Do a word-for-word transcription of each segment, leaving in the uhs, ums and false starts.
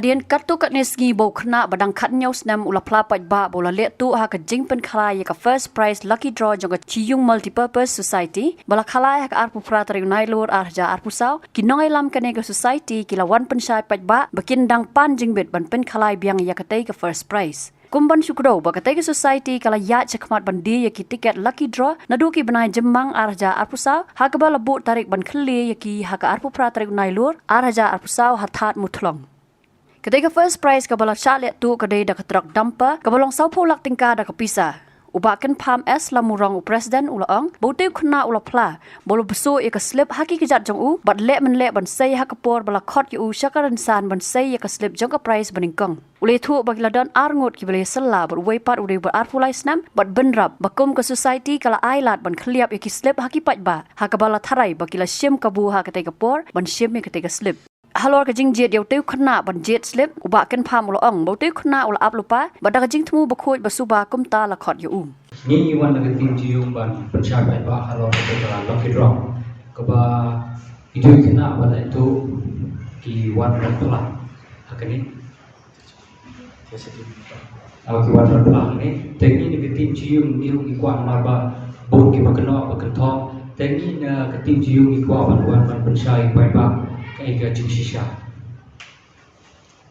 Hadien katto katne sngi ba u khynnah ba dang khathynñiew snem u la phla paidbah ba u la leh tuh ha ka jingpynkhalai ïa ka first prize lucky draw jong ka Chiyung Multipurpose Society ba la khalai ha ka arphew phra tarik u Nailur ar hajar arphew saw, ki nongïalam kane ka society ki la wan pynshai paidbah ba kin dang pan jingbit ban pynkhalai biang ïa katei ka first prize. Kum ban shu kdew ba katei ka society ka la ïaid shakhmat ban die ïa ki tiket lucky draw naduh ki bnai Jymmang ar hajar arphew saw, ha kaba la buh tarik ban khyllie ïa ki ha ka arphew phra tarik u Nailur ar hajar arphew saw ha Thadmuthlong. Katei ka first prize kaba la shah leh tuh ka dei da ka trok dumper kaba long sawphew lak tyngka da ka pisa. U Bah Kynpham S Lamurong, u president, u la ong ba utei u khynnah u la phla ba u la bsuh ïa ka slip ha ki kjat jong u bad leh mynleh ban sei ha ka por ba la khot ïa u sha ka rynsan ban sei ïa ka slip jong ka prize banyngkong. U la ïathuh ba ki la don ar ngut kiba la ïasylla bad uwei pat u dei uba arphew lai snem bad bynrap, ba kum ka society ka la ai lad ban khylliap ïa ki slip ha ki paidbah, ha kaba la tharai ba ki la shim kabu ha katei ka por ban shim ïa katei ka slip. Halor ka jingjied ïa utei u khynnah ban jied slip, u Bah Kynpham u la ong ba utei u khynnah u la ap lypa bad da ka jingthmu bakhuid ba suba kumta la khot ïa u. Ngi ngi wan na ka team Chiyung ban pynshai paidbah halor katei ka lucky draw kaba ithuh ki khynnah ba la ithuh ki wan ban phla ha kane. Ki wan ban phla ha kane. Te ngi na ka team Chiyung ngi ruh ngi kwah namar ba bun kiba kynnoh ba kynthoh. Te ngi na ka team Chiyung ngi kwah ban wan ban pynshai paidbah kaei ka jingshisha.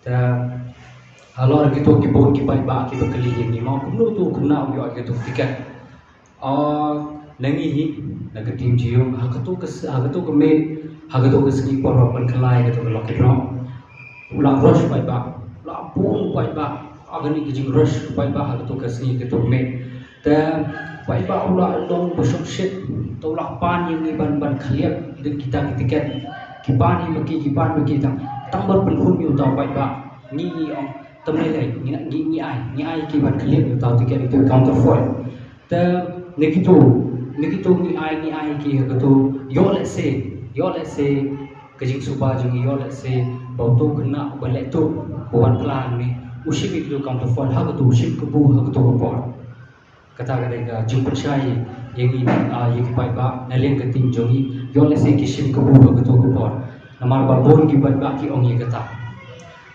Te halor kito ki bun ki paidbah kiba kylli ïa ngi mo kumno uto u khynnah u ïoh ïa kato ka tiket. Ah, na ngi hi na ka team Chiyung ha kato ka s-, ha kato ka miet, ha kato ka sngi por ba pynkhalai kato ka lucky draw, u la rush paidbah, u la bun paidbah. Ah, kane ka jingrush paidbah ha kato ka sngi kato ka miet. Te paidbah u la long ba shong shit. Te u la pan ïa ngi ban, ban khylliap ïa kita ki tiket. Ki pan ïa ma ki, ki pan ïa ma ki tang, tang ban pynhun ïa uta u paidbah. Ngi ngi ong, tam lei lei, ngi, ngi, ngi ai, ngi ai ki ban khylliap ïa uta u tiket, ïa uta u counterfoil. Te na kito, na kito ngi ai, ngi ai ki ha kato, ïoh lehse, ïoh lehse ka jingsuba jong ngi, ïoh lehse ba uto u khynnah uba leh tuh, ba wan phla hangne, u shim ïa kato counterfoil ha kato, u shim kabu ha kato ka por. Kata ka dei ka jingpynshai ïa ngi, ah, ïa ki paidbah na liang ka team jong ngi, ïoh lehse ki shim kabu ha kato ka por. Namar ba bun ki paidbah ki ong ïa kata.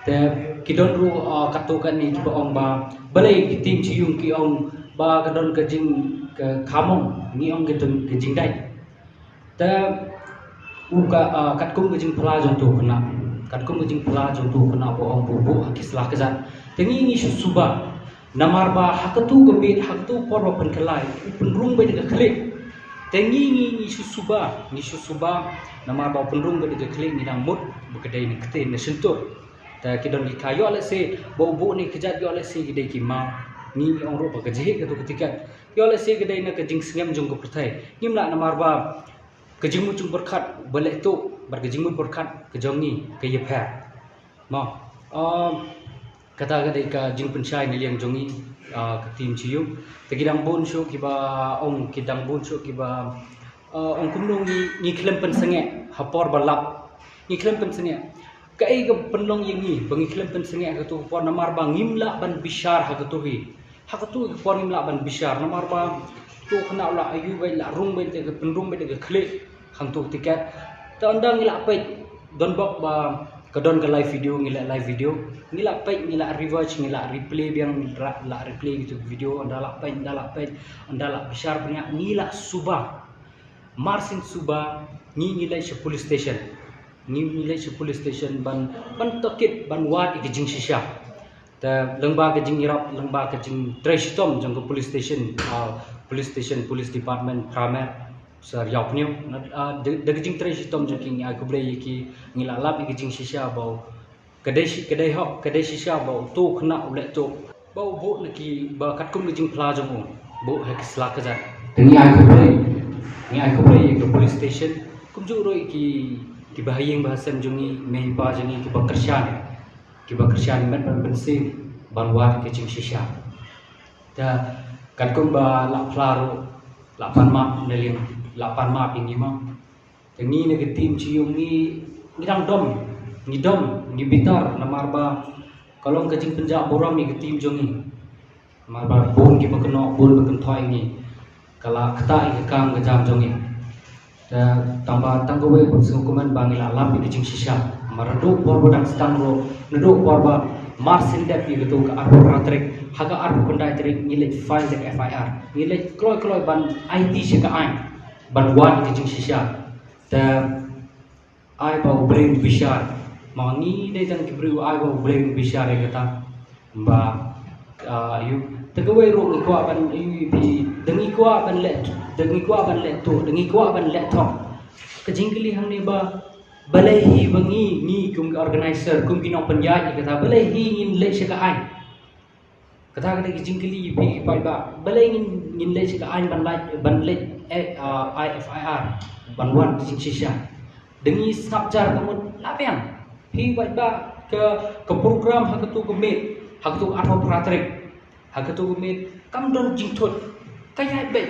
Te ki don ruh, ah, katto katne kiba ong ba balei ki team Chiyung ki ong ba ka don ka jing, ka khamong, ngi ong ka don ka jingdait. Te u ka, ah, katkum ka jingphla jong uto u khynnah, katkum ka jingphla jong uto u khynnah ba ong ba u buh ha ki sla kjat. Te ngi ngi shu suba namar ba ha kato ka miet, ha kato ka por ba pynkhalai u pynrung beit da ka khlieh. Te ngi ngi ngi shu suba, ngi shu suba namar ba u pynrung beit da ka khlieh, ngi dang mut ba ka dei na ktien na shyntur. Te ki don ki kha, ïoh lehse ba u buh ne kjat, ïoh lehse ki dei ki maw. Ngi ngi ong ruh ba ka jhieh kato ka tiket, ïoh lehse ka dei na ka jingsngem jong ka pyrthei. Ngim lah namar ba ka jingmut jingpyrkhat ba leh tuh bad ka jingmut pyrkhat ka jong ngi ka ïapher. Mo, um, kata ka dei ka jingpynshai na liang jong ngi, ah, ka team Chiyung. Te ki dang bun shuh kiba ong, ki dang bun shuh kiba, ah, ong kumno ngi, ngi khlem pynsangeh ha por ba lap. Ngi khlem pynsangeh. Kaei ka pynlong ïa ngi ba ngi khlem pynsangeh ha kato ka por? Namar ba ngim lah ban bishar ha kato hi. Ha kato ka por ngim lah ban bishar namar ba uto u khynnah u la ïoh beit, la rung beit da ka, pynrung beit da ka khlieh hangto ka tiket. Te ynda ngi la peit, don bok ba ka don ka live video, ngi la live video, ngi la peit, ngi la rewatch, ngi la replay biang, ngi la, la replay kito ki video, ynda la peit, ynda la peit, ynda la bishar bniah, ngi la suba. Marsien suba ngi ngi leit sha police station. Ngi ngi leit sha police station ban, ban tohkit, ban wad ïa ka jingshisha. Te lyngba ka jingïarap, lyngba ka jingtrei shitom jong ka police station, ah, police station, police department, Phramer, Sir Ïawphniang, na, ah, da, da ka jingtrei shitom jong ki ngi ai khublei ïa ki, ngi la lap ïa ka jingshisha ba u Ka dei shi, ka dei hok, ka dei shisha ba uto u khynnah u leh tuh, ba u buh na ki, ba katkum ka jingphla jong u, buh ha ki sla kjat. Te ngi ai khublei, ngi ai khublei ïa ka police station, kumjuh ruh ïa ki, ki bahaïing bahasem jong ngi, mei pa jong ngi, kiba kyrshan, kiba kyrshan met bad mynsiem ban wad ka jingshisha. Te katkum ba la phla ruh, la pan map na liang, la pan map ïa ngi mo. Te ngi na ka team Chi Yung ngi, ngi dang dom, ngi dom, ngi bitar namar ba ka long ka jingpynjah burom ïa ka team jong ngi. Namar ba bun kiba kynnoh, bun ba kynthoh ïa ngi. Ka la ktah ïa ka kam ka jam jong ngi. Te tang ba tang kawei ba sngewkmen ba ngi la lap ïa ka jingshisha. Mar naduh por ba dang sdang ruh, naduh por ba mar syn dep ïa katu ka arphew phra tarik, ha ka arphew khyndai tarik ngi leit file da ka F I R. Ngi leit kloi kloi ban aiti sha ka aiñ, ban wad ka jingshisha. Te ai ba U Blei un bishar. Ma ngi dei tang ki briew, ai ba U Blei un bishar ïa kata. Ba, ah, ïa u. Te kawei ruh ngi kwah ban, ïa u, ïa phi, da ngi kwah ban leh, da ngi kwah ban leh tuh, da ngi kwah ban leh thok. Ka jingkylli hangne ba, balei hi ba ngi, ngi kum ki organizer, kum ki nongpynïaid ïa kata, balei hi ngin leit sha ka aiñ? Kata ka dei ka jingkylli ïa phi ki paidbah. Balei ngin, ngin leit sha ka aiñ ban leit, ban leit, eh, ah, ai F I R, ban wan ka jingshisha. Da ngi sngap jar ka mut la biang. Phi paidbah, ka, ka program ha katu ka miet, ha katu ka arphew phra tarik, ha katu ka miet, kam don jingthut. Ka ïaid beit.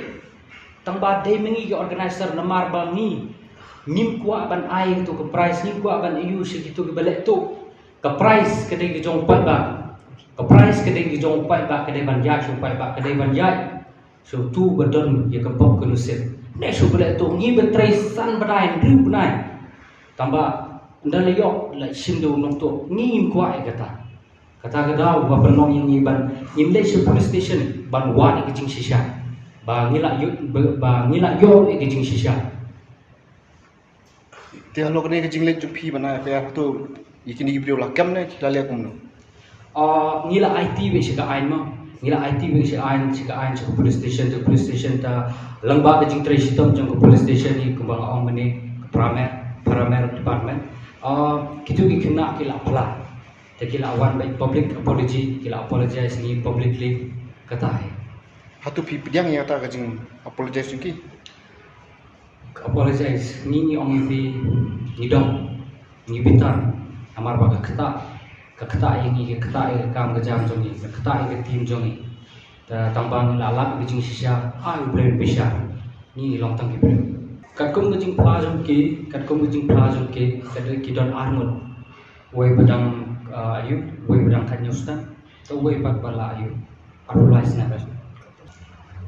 Tang ba dei ma ngi ki organizer namar ba ngi, ngim kwah ban ai katu ka prize, ngim kwah ban ïoh sha kitu kiba leh tuh. Ka prize ka dei ka jong u paidbah. Ka prize ka dei ka jong u paidbah, ka dei ban ïaid sha u paidbah, ka dei ban ïaid sha utu ba don ïa ka pop ka nusip. Ne shu ba leh tuh, ngi ba trei san bnai, hynriew bnai. Tang ba ynda la ïoh la shim da u nongtuh, ngi ngim kwah ïa kata. Kata ka daw ba pynlong ïa ngi ban ngin leit sha police station ban wad ïa ka jingshisha. Ba ngi la ïoh, ba, ba ngi la ïoh ïa ka jingshisha. Te halor kane ka jingleit jong phi ban ai F I R to ïa kine ki briew la kem ne ki la leh kumno? Ah, ngi la aiti beit sha ka aiñ mo. Ngi la aiti beit sha ka aiñ, sha ka aiñ, sha ka police station, sha ka police station ta lyngba ka jingtrei shitom jong ka police station, ïa kumba nga ong mynne, ka paramedic, paramedic department. Ah, kitu ki khynnah ki la phla. Te ki la wan beit public apology, ki la apologize ngi publicly, kata hi. Hato phi pdiang ïa kata ka jing apologize jong ki? Apologize, ngi, ngi ong ïa phi, ngi dom, ngi bitar. Namar ba ka ktah, ka ktah ïa ngi, ka ktah ïa ka kam ka jam jong ngi, ka ktah ïa ka team jong ngi. Te tang ba ngi la lap ïa ka jingshisha, ai U Blei un bishar. Ngi long tang ki briew. Katkum ka jingphla jong ki, katkum ka jingphla jong ki, ka dei ki don ar ngut. Uwei ba dang, ah, ayu, uwei ba dang khathynñiew snem, te uwei pat ba la ayu arphew lai snem.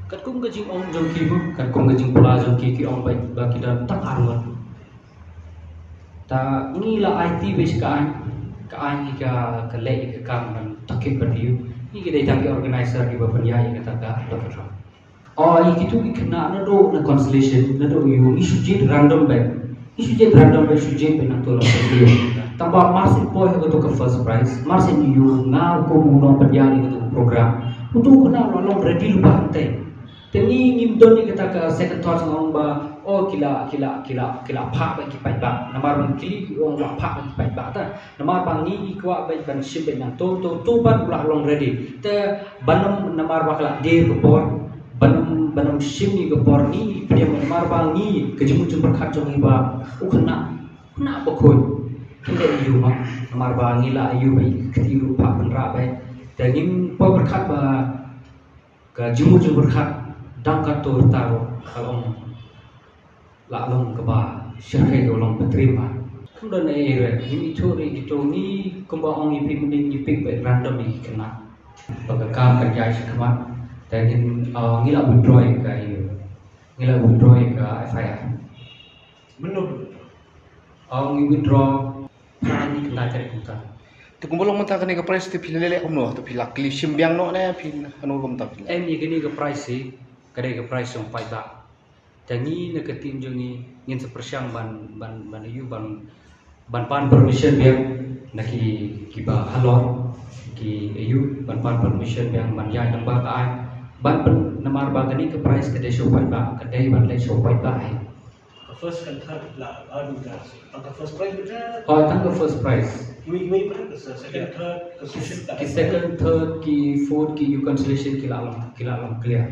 Katkum ka jingong jong ki mo, katkum ka jingphla jong ki, ki ong ba, ba ki don tang ar ngut. Te ngi la aiti beit sha ka aiñ, ka aiñ ka, ka leh ïa ka kam ban tohkit ban ayu. Ngi ki dei tang ki organizer kiba pynïaid ïa kata ka, kata ka. Oh, ïa kitu ki khynnah naduh na consolation, naduh ïa u, ngi shu jied random beit. Ngi shu jied random beit, shu jied beit nangto la pynïaid. Tang ba mar syn poi ha kato ka first prize, mar syn ïa u, nga kum u nongpynïaid ïa kato ka program. Uto u khynnah u la long ready lypa hangtei. Te ngi ngim don ïa kata ka second thought, nga ong ba, oh, ki la, ki la, ki la, ki la phah beit ki paidbah. Namar ba ngi kylli ki ong la phah beit ki paidbah ta. Namar ba ngi, ngi kwah beit ban shim beit nangto, to, to ban u la long ready. Te ban ym, namar ba ka la dier ka por, ban ym, ban ym shim ïa ka por, ngi, ngi pdiang namar ba ngi ka jingmut jingpyrkhat jong ngi ba u khynnah, khynnah bakhuid. Khynnah ïa u ma, namar ba ngi la ïa u beit, kti ruh phah pynrah beit. Te ngim pyrkhat ba ka jingmut jingpyrkhat dang katto rta ruh ka long, la long kaba shyrkhei, ka long ba triem bha. Kum don ei ei re, ngim ithuh re kito, ngi kumba ong ïa phi mynne, ngi pick beit random ïa ki khynnah ba ka kam kan jai shakhmat. Te ngin, uh, ngi la withdraw ïa ka, ïa, ngi la withdraw ïa ka F I R. Mynno? Oh, ngi withdraw phra ngi khyndai tarik mynta. Te kumba long mynta kane ka prize te phi la leh kumno? Te phi la kylli shim biang noh ne phi hano kumta phi la? Em, ïa kane ka prize hi ka dei ka prize jong paidbah. Te ngi na ka team jong ngi ngin sa pyrshang ban, ban, ban ïa u ban, ban pan permission biang na ki, kiba halor, ki ïa u ban pan permission biang ban ïaid lyngba ka aiñ. Ban pyn, namar ba kane ka prize ka dei sha u paidbah, ka dei ban leit sha u paidbah hi. Ka first, ka third la, ah, du ka. Tang ka first prize beit. Oh, tang ka first prize. Wei, wei pat ka second, third, ka position ka. Ki second, third, ki fourth, ki ïa u consolation ki la long, ki la long clear.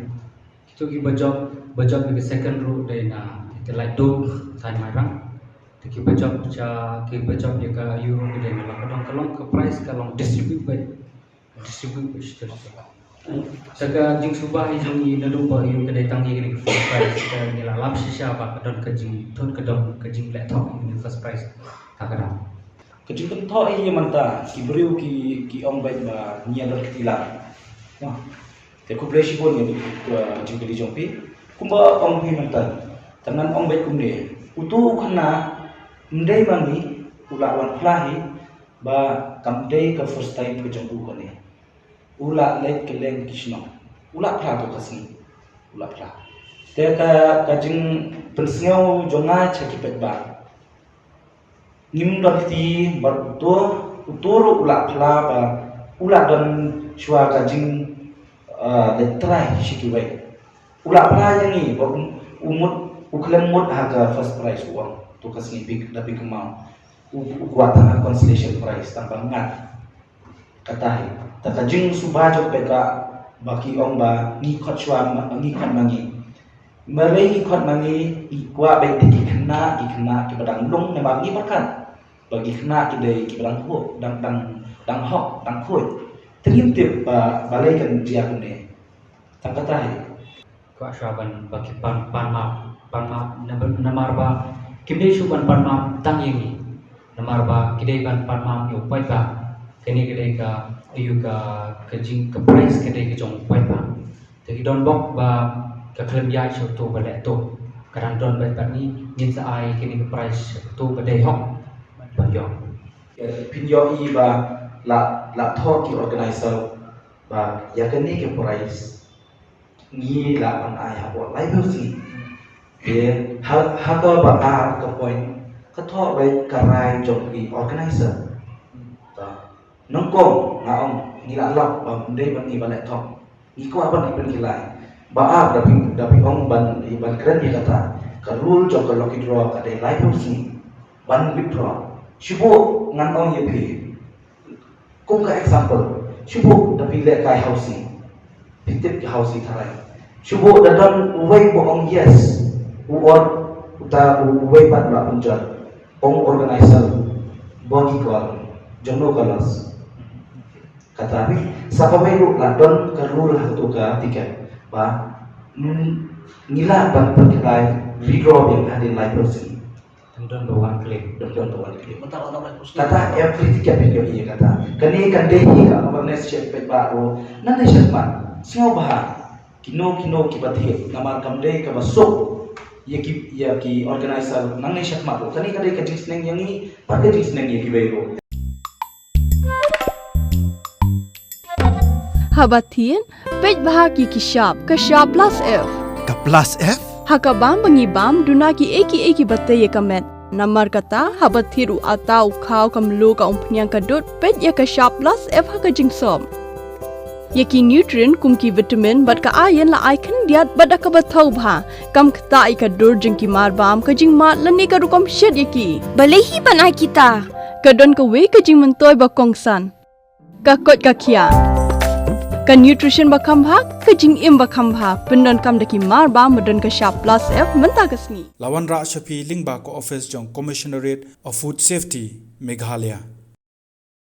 Kito kiba jop, ba jop ïa ka second ruh dei na Ïa Ka Laitdom, thaiñ Mairang. Te kiba jop sha, kiba jop ïa ka euro ka dei na Lakadong, ka long ka prize ka long distribute beit. Distribute beit sha. Te ka jingsuba hi jong ngi naduh ba ïa ka dei tang ïa kane ka first prize, te ngi la lap shisha ba ka don ka jingthut, ka don ka jingleh thok ïa kane ka first prize. Ka ka dang. Ka jingkynthoh hi mynta ki briew ki, ki ong beit ba ngi ïa don kti lad. Te khublei shibun ïa ka jingkylli jong phi. Kumba ong phi mynta, te ngan ong beit kumne. Uto u khynnah ym dei ma ngi, U la wan phla hi ba kam dei ka first time ka jong u kane. U la leit kylleng ki shnong. U la phla to ka sngi. U la phla. Te ka, ka jingpynsngew jong nga cha ki paidbah, ngim don kti bad uto, uto ruh u la phla ba u la don shuwa ka jing, ah, leit try sha kiwei. U la phla ïa ngi ba u, u mut, u khlem mut ha ka first prize u ong. To ka sngi phi, da phi kynmaw. U, u kwah tang ha consolation prize tang ba ngat. Kata hi. Ta ka jingsuba jong phi ka ba ki ong ba ngi khot shuwa ma, ngi khot ma ngi. Balei ngi khot ma ngi, ngi kwah ba ki khynnah, ki khynnah kiba dang lung namar ngi pyrkhat ba ki khynnah ki dei kiba dang hok, dang, dang, dang hok, dang khuid. Te ngim tip ba balei kan jia kumne. Tang kata hi. Kwah shuwa ban ba ki pan, pan map, pan map, namar, namar ba kim dei shuh ban pan map tang ïa ngi. Namar ba ki dei ban pan map ïa u paidbah. Kane ka dei ka, ïa ka, ka jing, ka prize ka dei ka jong u paidbah. Te ki don bok ba ka khlem ïaid sha uto ba leh tuh. Ka dang don bad bad ngi, ngin sa ai kane ka prize sha uto ba dei hok ban ïoh. Phin ïohi ba la, la thoh ki organizer ba ïa kane ka prize ngi lah ban ai hapoh laiphew sngi. Te ha, ha kaba ar ka point, ka thoh beit ka rai jong ki organizer. Ta, nyngkong nga ong ngi lah lap ba ym dei ban ngi ban leh thok. Ngi kwah ban ngi pynkylla. Ba ar da phi, da phi ong ban, ban kren ïa kata. Ka rule jong ka lucky draw ka dei laiphew sngi ban withdraw. Shu buh ngan ong ïa phi. Kum ka example, shu buh da phi lehkai housie. Phi tip ki housie tharai. Shu buh da don uwei ba ong yes. U ot uta u, uwei pat ba pynjot. Ong organizer ba ki kwah. Jong no ka loss. Kata phi sa kawei ruh la don ka rule ha kato ka tiket. Ba, mm, ngi lah ban pynkylla redraw biang hadien laiphew sngi. Dang don ba wan khlem. Dang don ba wan khlem. Mynta ka dang wan khlem. Kata every ticket phi ïohi kata. Kane kan dei hi ka awareness sha ki paidbah ruh. Nangne shakhmat. Sngewbha. Kino kino kiba thied. Namar kam dei kaba suk ïa ki, ïa ki organizer. Nangne shakhmat ruh. Kane ka dei ka jingsneng ïa ngi. Bad ka jingsneng ïa kiwei ruh. Haba thied, peit bha ki ki shap, ka shap plus F. Ka plus F? Ha ka bam ba ngi bam, duna kiei kiei kiba tei ïa ka met. Namar kata, haba thied u atta, u khaw, ka mluh, ka umphniang, ka dud, peit ïa ka shap plus F ha ka jingsop. Ïa ki nutrient kum ki vitamin bad ka iron la ai khyndiat bad da kaba thaw bha. Kam ktah ïa ka dur jong ki mar bam, ka jingmad lane ka rukom shet ïa ki. Balei hi ban ai kita? Ka don kawei ka jingmyntoi ba kongsan. Ka koit ka khiah. Ka nutrition ba kham bha, ka jingim ba kham bha. Pyndonkam da ki mar bam ba don ka shap plus F mynta ka sngi. La wanrah sha phi lyngba ka office jong Commissionerate of Food Safety, Meghalaya.